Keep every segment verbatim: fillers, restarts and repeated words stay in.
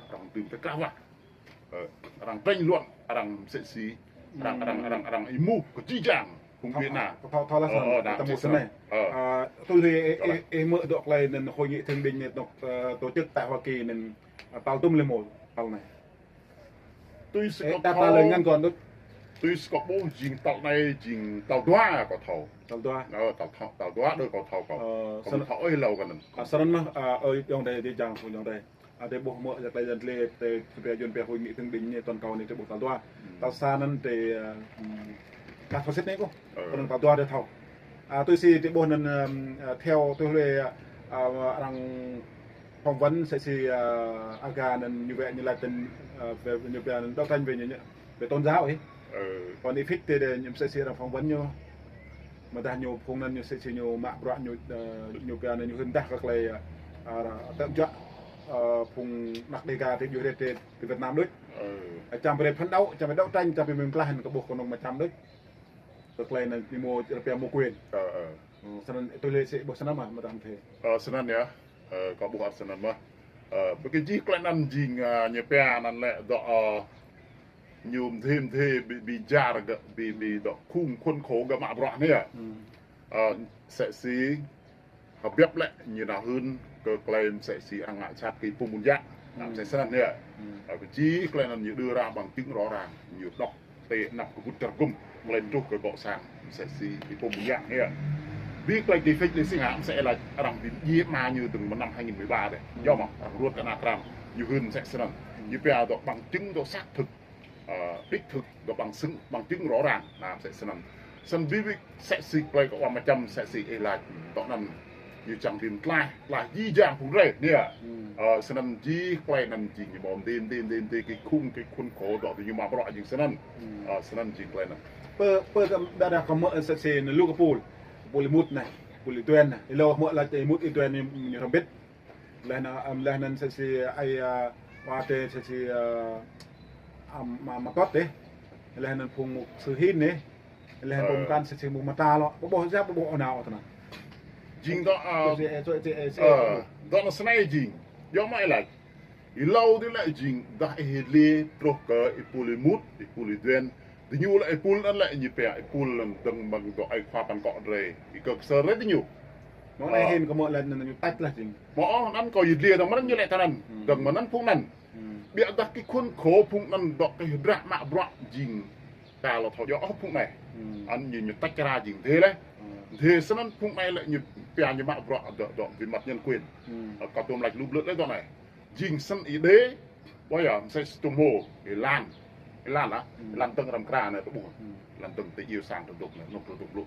Arăng dưm tơkrah wah. Ơ, arăng tranh luận, arăng msĕ si, arăng, arăng, arăng, arăng êmuh kơ či jang phung Việt Nam. Thâo, thâo, thâo lah. Ơ, ơ, ta mŭt snăn. Ơ. Ơ, tui ih, ih, ih hmư̆ dŏ klei anăn hội nghị thượng đỉnh anei dŏ, ơ, tổ chức tại Hoa Kỳ anăn, ơ, tal dŭm lĕ mơ̆, tal anei. Tui si kâo thâo, tui si kâo ƀuh jing tal anei, jing tal dua kâo thâo. Tal dua. Ơ, tal thâo, tal dua đơi kâo thâo kâo. Ơ, kâo ƀu thâo ôh hlâo kơ anăn. Ơ, snăn mơ̆, ơ, ơ, ayŏng adei, či jang, ayŏng adei. Adih ƀuh mơ̆, yua klei yăn tlĕ, tơ, tơ pia yun pia hội nghị thượng đỉnh anei toàn cầu anei, adih ƀuh tal dua. Tal sa anăn adih, ơ, ưm, ka thâo sĭt anei kâo. Ơ. Kâo anăn tal dua adih thâo. Ơ, tui si adih ƀuh anăn, ưm, ơ, theo tui hlue, ơ, arăng phỏng vấn msĕ si, ơ, Aga anăn ñu wĕ ñu lač tin, ơ, về, ñu pia anăn đấu tranh về ñu, ñu, về tôn giáo ih. Ơ. Kâo anei phĭt tơ adih ñu msĕ si arăng phỏng vấn ñu. Mơ̆ dah ñu phung anăn ñu msĕ si ñu mă bruă ñu, ơ, ñu pia anăn ñu hưn dah kơ klei, ơ, ơ, tơm juă, ơ, phung anak Đêga tơ juă rĕt tơ, tơ Việt Nam đôč. Ơ. Ơ, čang brei phấn đấu, čang brei đấu tranh, čang brei mĭn plah hăn kơ ƀuh kơ anŏ mơčăm đôč. Kơ klei anăn ñu mơ̆ rơpia mơ̆ quyền. Ơ, ơ. Ơ, snăn tui hlue si ƀuh snăn mơ̆, mơ̆ dah mơ̆ tơ. Ơ, snăn yơh. Ơ, kâo ƀuh ăt snăn mơ̆. Ơ, ƀơi kơ jih klei anăn jing, ơ, ñu pia anăn lĕ dŏ, ơ, ñu mdê mdê bi, bi jar gơ̆, bi, bi dŏ khung khuôn khổ gơ̆ mă bruă anei yơh. Ơ, msĕ si, hơbiăp lĕ ñu nao hưn kơ klei msĕ si arăng ngă jhat kơ pô ƀun jă. Msĕ snăn anei yơh. Ơ, kơ jih klei anăn ñu đưa ra bằng chứng rõ ràng, ñu dŏ tơ anăp kơ ƀut čar gŭm, klei truh kơ gŏ sang, msĕ si pô ƀun jă anei yơh. Bi klei difik lĕ si ngă, msĕ lač arăng bi djiê ama ñu dơ̆ng mơ̆ng năm hai nghìn mười ba đơi. Yơh mơ̆, arăng ruăt kơ ană krăn, ñu hưn msĕ snăn. Ñu pia dŏ bằng chứng dŏ xác thực. Ơ, đích thực, dŏ bằng xứng, bằng chứng rõ ràng. Anăn msĕ snăn. Snăn bi wĭt msĕ si klei kơ wa mơčăm msĕ si ih lač, dŏ anăn ñu čang bi mtlaih, tlaih jih jang phung drei, anei yơh. Ơ, snăn jih klei anăn jing ñu mơ̆ mdê, mdê, mdê, mdê, kơ khung, kơ khuôn khổ dŏ tơ ñu mă bruă jing snăn. Ơ, snăn jing klei anăn. Pơ, pơ kơ dah, dah kâo hmư̆ msĕ si anăn lu kơ pul, pul ih Mut anei, pul ih Duen anei, ih lŏ hmư̆ lač ih Mut ih Duen ñu, ñu hrŏm hơbĭt. Leh anăn, ưm, leh anăn msĕ si ai, ơ, wa tơ msĕ si, ơ, ưm, ma, ma kot tơ. Leh anăn phung mục sư Hin anei. Leh anăn phung mơkăn msĕ si mơ̆ mơta lŏ. Ƀu ƀuh siap, ƀu ƀuh ôh nao tơ anăn. Jing dŏ, ơ, dŏ anăn snei jing. Yơh mơ̆ ih lač. Ih lŏ dih lĕ jing dah ih dliê truh kơ ih pul ih Mut, ih pul ih Duen. Diñu lĕ ih pul anăn lĕ ñu pia, ih pul anăn dơ̆ng mơ̆ng dŏ ai khua păn kŏ drei. Ih kơ ksơr drei diñu. Mơ̆ng anei hin kâo hmư̆ lač anăn ñu tač lah jing. Mơ̆ ôh, anăn kâo ih dliê dơ̆ng mơ̆ng anăn ñu lĕ tơ anăn. Dơ̆ng mơ̆ng anăn phung anăn. Ƀiădah kơ khun khô phung anăn dŏ kơ hơdră mă bruă jing. Ta lŏ thâo djŏ ôh phung anei. Anăn ñu, ñu tač čra jing dê leh. Dê snăn phung anei lĕ ñu pia ñu mă bruă dŏ, dŏ bi măt nhân quyền. Kâo tŭm lač lu blư̆ leh dŏ anei. Jing snăn ih đê, ƀuh yơh, msĕ si tŭm hmô, ih lan. Ih lan ah, ih lan dơ̆ng răm kra anei tơ ƀuh. Ih lan dơ̆ng tơ iêu sang tơ dôk anei, anôk tơ dôk blŭ.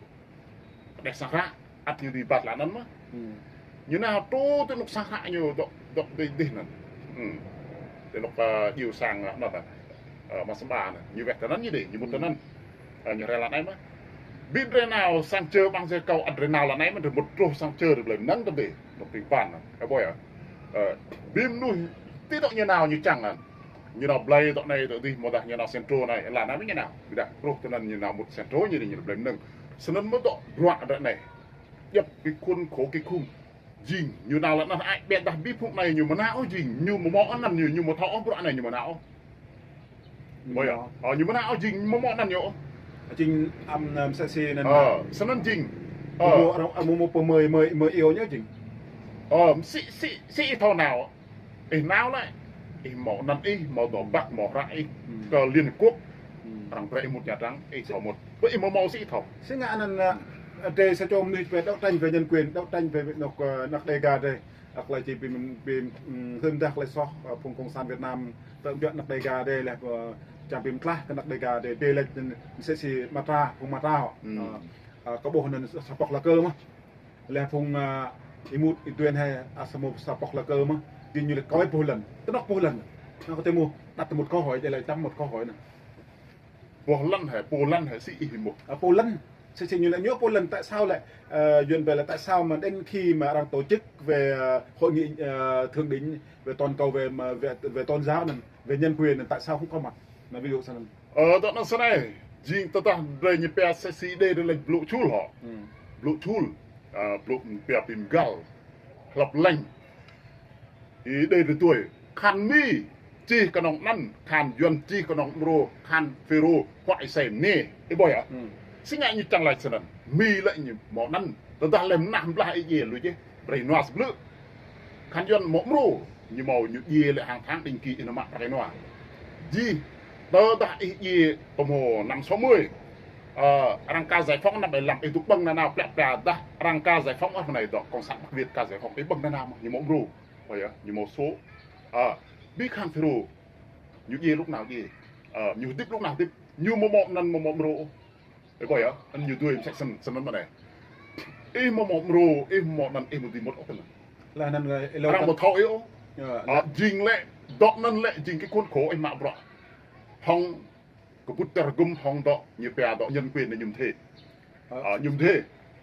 Kơđeh sang hră, ăt ñu dưi ƀat lăn anăn mơ̆. Ñu nao truh tơ anôk sang hră ñu dŏ, dŏ dih, dih anăn. Tơ anôk, ơ, iêu sang anăn, ơ, mă sơmba anăn. Ñu wĕh tơ anăn ñu đê, ñu mŭt tơ anăn. Ơ, ñu rai lăn anei mơ̆. Bi drei nao sang čơ ƀăng čơ kâo ăt drei nao lăn anei mơ̆, drei mŭt truh sang čơ drei blei mơnơ̆ng tơ dih. Dŏ tring pan, ơ, ƀuh yơh. Ơ, bi mnuih ti dŏ ñu nao ñu čang anăn. Ñu nao blei dŏ anei dŏ dih, mơ̆ dah ñu nao Central anei, lăn anei mơ̆ ñu nao. Ƀiădah truh tơ anăn ñu nao mŭt Central ñu đê ñu blei mơnơ̆ng. Snăn mơ̆ dŏ bruă dŏ anei. Djăp kơ khun khô kơ khung. Jing, ñu nao lăn anăn ai, ƀiădah bi phung anei ñu mơnao ôh jing, ñu mơ̆ mâo anăn ñu, ñu mơ̆ thâo ôh bruă anei ñu mơnao ôh. Ƀuh yơh. Ơ, ñu mơnao ôh jing, ñu mơ̆ mâo anăn ñu ôh. Jing, ăm, ăm, msĕ si anăn. Ơ, snăn jing. Ơ. Mơ̆, mơ̆, mơ̆, mơ̆, mơ̆ iêu ñu jing. Ơ, si, si, si ih thâo nao. Ih nao lĕ. Ih mâo anăn ih, mâo dŏ ƀăk, mâo hră ih. Kơ Liên Hợp Quốc. Arăng brei ih mŭt Nha Trang, ih thâo mŭt. Ƀơ ih mơ̆ mâo si ih thâo. Si ngă anăn, ơ, drei sa čô mnuih về đấu tranh về nhân quyền, đấu tranh về anôk, ơ, anak Đêga drei. Ak lĕ či bi, bi, ưm, hưn dah klei soh, ơ, phung cộng sản Việt Nam, tơm juă anak Đêga drei leh, ơ, čang bi mtlaih kơ anak Đêga drei, drei lĕ msĕ si mata, phung mata. Ơ, ơ, kâo ƀuh anăn sa pŏk la kơ mơ̆. Leh phung, ơ, ih Mut ih Duen hĕ, ơ, sa mơ̆ sa pŏk la kơ mơ̆. Diñu lĕ kâo ƀuh lăn. Tơ anôk ƀuh lăn. Anăn kâo tơ mŭt, đăt tơ mŭt kâo hơi, djai lĕ čăm mŭt kâo hơi anăn. Ƀuh lăn hĕ, pô lăn hĕ si ih mŭt. Ơ, pô lăn. Si, si ñu lĕ ñu pô lăn, tại sao lĕ, ơ, Yuăn về là tại sao mà đến khi mà đang tổ chức về, ờ, hội nghị, ờ, thượng đỉnh về toàn cầu về mà về, về tôn giáo anăn, về nhân quyền anăn, tại sao không có mặt? Mà ví dụ sao anăn. Ơ, dŏ anăn snei, jing tơdah drei ñu pia msĕ si ih đê drei lĕ blŭ čhul hŏ. Blŭ čhul, ơ, blŭ pia bi mgăl, hlăp lĕng. Ih đê drei tui. Khăn Mi čih kơnơ̆ng anăn, khăn Yuan čih kơnơ̆ng mrô, khăn Phêrô huă ih sem anai. Ih ƀuh yơh. Hmm. Si ngă ñu čang laĭ snăn. Mi lĕ ñu hmâo anăn. Tơdah lĕ mnah blah ih djiê lu čih. Brainwash blư̆. Khăn Yuan hmâo mrô. Ñu hmâo ñu djiê lĕ hàng tháng định kỳ ih nao mă brainwash. Jih. Tơdah ih djiê pơhmô năm sáu mươi. Ơ, arăng ka giải phóng năm bảy lăm ih dŏ ƀơ̆ng nanao plĕ plĕ dah arăng ka giải phóng ôh anai dŏ cộng sản Bắc Việt ka giải phóng ih ƀơ̆ng nanao mơ̆ ñu hmâo mrô. Ơ yơh, ñu hmâo số. Ơ, ƀing khăn Phêrô. Ñu djiê lŭk nao djiê. Ơ, ñu hơdip lŭk nao hơdip. Ñu hmâo hmâo anăn hmâo hmâo mrô. Ih ƀuh yơh, anăn ñu dưi msĕ snăn, snăn mơ̆n anai. Ih hmâo hmâo mrô, ih hmâo anăn, ih hmâo dưi mŭt ôh anăn. Laih anăn, ơ, ih lŏ arăng hmâo thâo ih ôh. Yơh, ơ, laih jing lĕ, dŏ anăn lĕ, jing kơ khuôn khổ ih mă bruă. Hŏng kơ ƀut čar gŭm hŏng dŏ, ñu pia dŏ nhân quyền anai ñu mơ̆n thê. Ơ. Ơ, ñu mơ̆n thê.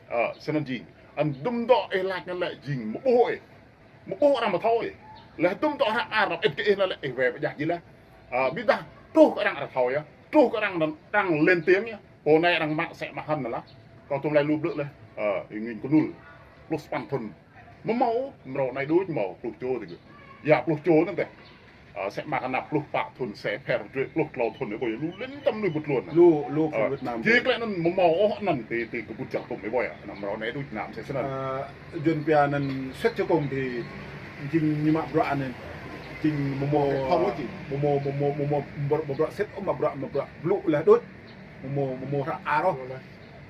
Ơ, snăn jing. Anăn dŭm dŏ ih laĭ anăn lĕ jing mơ̆ ƀuh ih. Mơ̆ ƀuh arăng mơ̆ thâo ih. Laih dŭm dŏ hră mơar dŏ ĭt kơ ih anăn lĕ ih wai pơjah jih laih. Ơ, ƀiădah truh kơ arăng arăng thâo yơh. Truh kơ arăng anăn arăng lên tiếng yơh. Pô anai arăng mă sĕ mă hăn anăn lah. Kâo tŭm laĭ lu blư̆ laih. Ơ, ih ngĭn kơnul. Pluh sapăn thŭn. Mơ̆ hmâo, mrâo anai đôč hmâo, pluh čô tih gơ̆. Yơh, pluh čô anăn tih. Ơ, sĕ mă kơ anăp pluh pă thŭn, sĕ phĕr drơi pluh klâo thŭn, ih ƀuh yơh, lu lên tăm lui bŭt lu anăn. Lu, lu kơ Việt Nam. Ơ, jih klĕ anăn mơ̆ hmâo ôh anăn, ti, ti kơ ƀut čar gŭm ih ƀuh yơh, anăn mrâo anai đôč anăm sĕ snăn. Ơ, Yuan pia anăn sĕt čô kông ti, jing ñu mă bruă anăn, jing mơ̆ hmâo, hmâo ôh jing. Mơ̆ hmâo, mơ̆ hmâo, mơ̆ hmâo, mă bruă sĕt ôh, mă bruă, mă bruă blŭ laih đôč, mơ̆ hmâo, mơ̆ hmâo hră mơar ôh.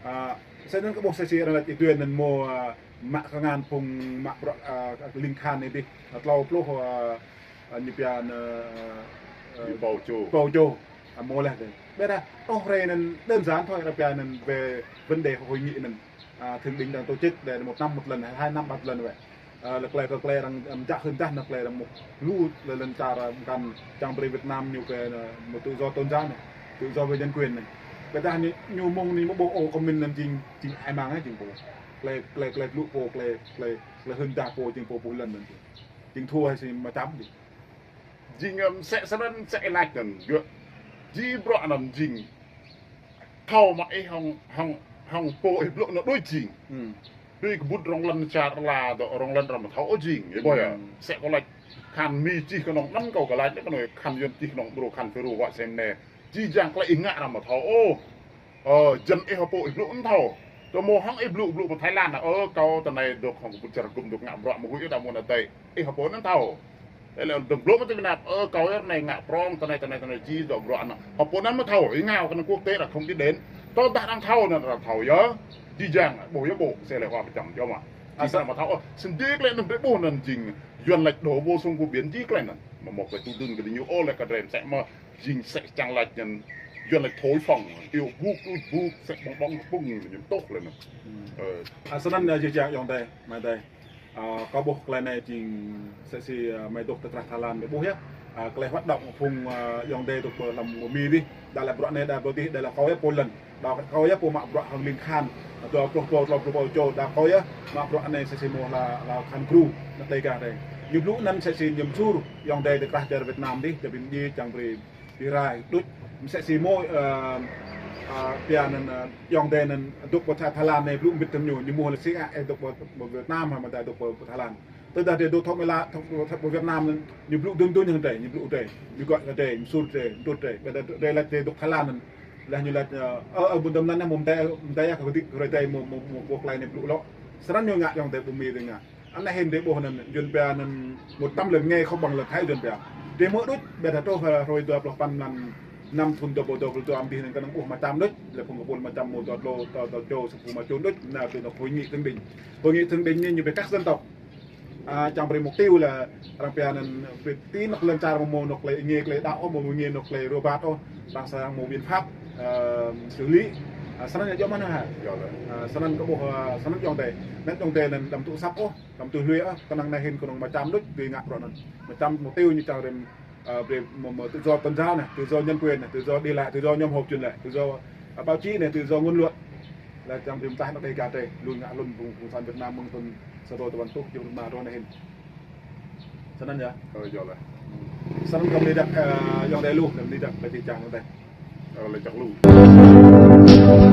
Ơ, sĕ anăn kơ ƀuh sĕ si arăng laĭ ih dưi anăn mơ̆, ơ, mă kơ ngăn phung mă bruă, ơ, ling khăn anai dih, ơ, klâo pluh, ơ, Ơ, ñu pia anăn, ơ, ơ, ñu pô čô. Pô čô. Ơ, hmâo laih tih. Ƀiădah, ôh, hrơi anăn đơn giản thôi, arăng pia anăn về vấn đề hội nghị anăn. Ơ, thượng đỉnh đang tổ chức để một năm một lần, hay hai năm một lần vậy. Ơ, lĕ klei, klei arăng, ơ, mjă hưn dah anăn klei arăng mŭt lu lĕ lŏn čar, ơ, mkăn čang brơi Việt Nam ñu kơ, ơ, một tự do tôn giáo anai, tự do về nhân quyền anai. Ƀiădah ñu, ñu mơ̆ng anai mơ̆ ƀuh ôh kơ mĭn anăn jing, jing ai mang, ơ, jing pô. Klei, klei, klei blŭ pô, klei, klei, klei hưn dah pô, jing pô ƀuh lŏn anăn jing. Jing thua hai si mă čăm dih. Jing, ơ, msĕ snăn, msĕ lač anăn gơ̆. Jih bruă anăn jing. Thâo mă ih hŏng, hŏng, hŏng pô ih blŭ anăn đuč jing. Hmm. Đuč kơ ƀut rŏng lŏn čar ala dŏ rŏng lŏn arăng mơ̆ thâo ôh jing. Ih ƀuh yơh. Hmm. Msĕ kâo lač khăn Mi čih kơnơ̆ng anăn kâo kơ lač anăn kơnơ̆ng khăn Yuan čih kơnơ̆ng mrô khăn Phêrô huă sem anai. Jih jang klei ih ngă arăng mơ̆ thâo ôh. Ơ, jăn ih hơpô ih blŭ anăn thâo. Tơ mơ̆ hŏng ih blŭ, blŭ pơ Thái Lan anăn. Ơ, kâo tơ anai dŏ hŏng kơ ƀut čar gŭm dŏ ngă bruă mơ̆ huĭ ih đa mơ̆n adai. Ih hơpô anăn thâo. Ih lĕ dơ̆ng blŭ mă tơ Việt Nam. Ơ, kâo yơh anai ngă prŏng, tơ anai, tơ anai, tơ anai, jih dŏ bruă anăn. Hơpô anăn mơ̆ thâo. Ih ngă kơ anăn quốc tế là không biết đến. Tơdah arăng thâo anăn arăng thâo yơh. Jih jang, ƀuh yơh ƀuh. Sĕ lĕ huă pơčăm yơh mă. Jih jang mơ̆ thâo. Ơ, snăn jih klei anăn brơi ƀuh anăn jing. Yuan lač đổ vô sông Cô Biển jih klei anăn. Mơ̆ mơ̆ klei tŭ dưn kơ ñu ôh lĕ kơ drem sĕ mơ̆. Jing sĕ čang lač anăn, Yuan lač thổi phồng, iâu buk, ui buk, sĕ ƀơ̆ng ƀơ̆ng pŭng, ñu tŭk lĕ anăn. Hmm. Ơ. Ơ, snăn yơh jih jang ayŏng adơi, amai adơi. Ơ, kâo ƀuh klei anai jing sĕ si, ơ, amai dŏ tơ krah Thái Lan anai ƀuh yơh. Ơ, klei hoạt động phung, ơ, ayŏng adơi dŏ pơ hlăm Mi dih, đa lĕ bruă anai, đa bruă dih, đa lĕ kâo yơh pô lŏn. Đa kâo yơh pô mă bruă hŏng ling khăn, dua pluh pô, tlâo pluh pô čô, đa kâo yơh mă bruă anai sĕ si mơ̆ hla, hla khăn kru, anăn tơi gah anai. Ñu blŭ anăn sĕ si ñu msur, ayŏng adơi tơ krah čar Việt Nam dih, čar ƀing dih, čang brơi Bi rai, đuč, msĕ si mơ̆, ơ, ơ, pia anăn, ơ, ayŏng adơi anăn dŏ pơ Thái, Thái Lan anai blŭ mbĭt tăm ñu, ñu mơ̆ lĕ si ngă, ơ, dŏ pơ, pơ Việt Nam, hă, mơ̆ adơi dŏ pơ, pơ Thái Lan. Tơdah adơi dŏ thŏk mơ̆ la, thŏk, thŏk pơ Việt Nam anăn, ñu blŭ dŭn dŭn hăng adơi, ñu blŭ adơi, ñu gŏ adơi, ñu msur adơi, ñu tŭt adơi, ƀiădah adơi lač adơi dŏ Thái Lan anăn, laih ñu lač, ơ, ơ, ơ, ƀuh tơm anăn, mơ̆ adơi, mơ̆ adơi, ơ, kơ dik, kơ adơi, mơ̆, mơ̆, mơ̆, mơ̆ klei anai blŭ lŏ. Snăn ñu ngă ayŏng adơi ƀu Mi adơi ngă. Anăn hĭn adơi ƀuh anăn, Yuan pia anăn, một trăm lần nghe không bằng lần thấy Yuan pia. Adơi mơ̆ đuč, ƀiădah truh, ơ, hruê dua pluh sapăn mlan năm thŭn dua êbâo dua pluh dua amdih anăn kơnơ̆ng ƀuh mă čăm đuč, lĕ phung kơ ƀuôn mă čăm mơ̆ dua tlâo, dua, dua čô, sa pô mă čô đuč, anăn tơ anôk hội nghị thượng đỉnh. Hội nghị thượng đỉnh anai ñu pia các dân tộc. Ơ, čang brơi mục tiêu lĕ arăng pia anăn, pia ti anôk lŏn čar mơ̆ mơ̆ anôk klei êngiê klei đaŏ ôh, mơ̆ mơ̆ êngiê anôk klei rơbat ôh, arăng srăng mơ̆ biện pháp, ơ, xử lý. Ơ, snăn yơh djŏ mơ̆n hă. Djŏ lĕ. Ơ, snăn kơ ƀuh, ơ, snăn ayŏng adơi. Anăn ayŏng adơi anăn đăm tŭ asăp ôh. Đăm tui lui ôh, kơnơ̆ng anai hĭn kơnơ̆ng mă čăm đuč, tui ngă bruă anăn. Mă čăm mục tiêu ñu čang rĭm, ơ, brơi mơ̆, mơ̆ tự do tôn giáo anai, tự do nhân quyền anai, tự do đi lại, tự do nhóm họp truyền lễ, tự do, ơ, báo chí anai, tự do ngôn luận. Lĕ čang rĭm tah anôk đei gah adơi, lui ngă hlŭn phung, phung cộng sản Việt Nam mơ̆ng thŭn sa êbâo dua păn êtuh, jơ̆ng rĭm ma truh anai hĭn. Snăn yơh. Ơ, djŏ lĕ. Snăn kơ mơ̆ng anai dah, ơ, ayŏng adơi lu, kơ mơ̆ng anai dah, kơ jih jang anai. Ơ, lĕ čang lu.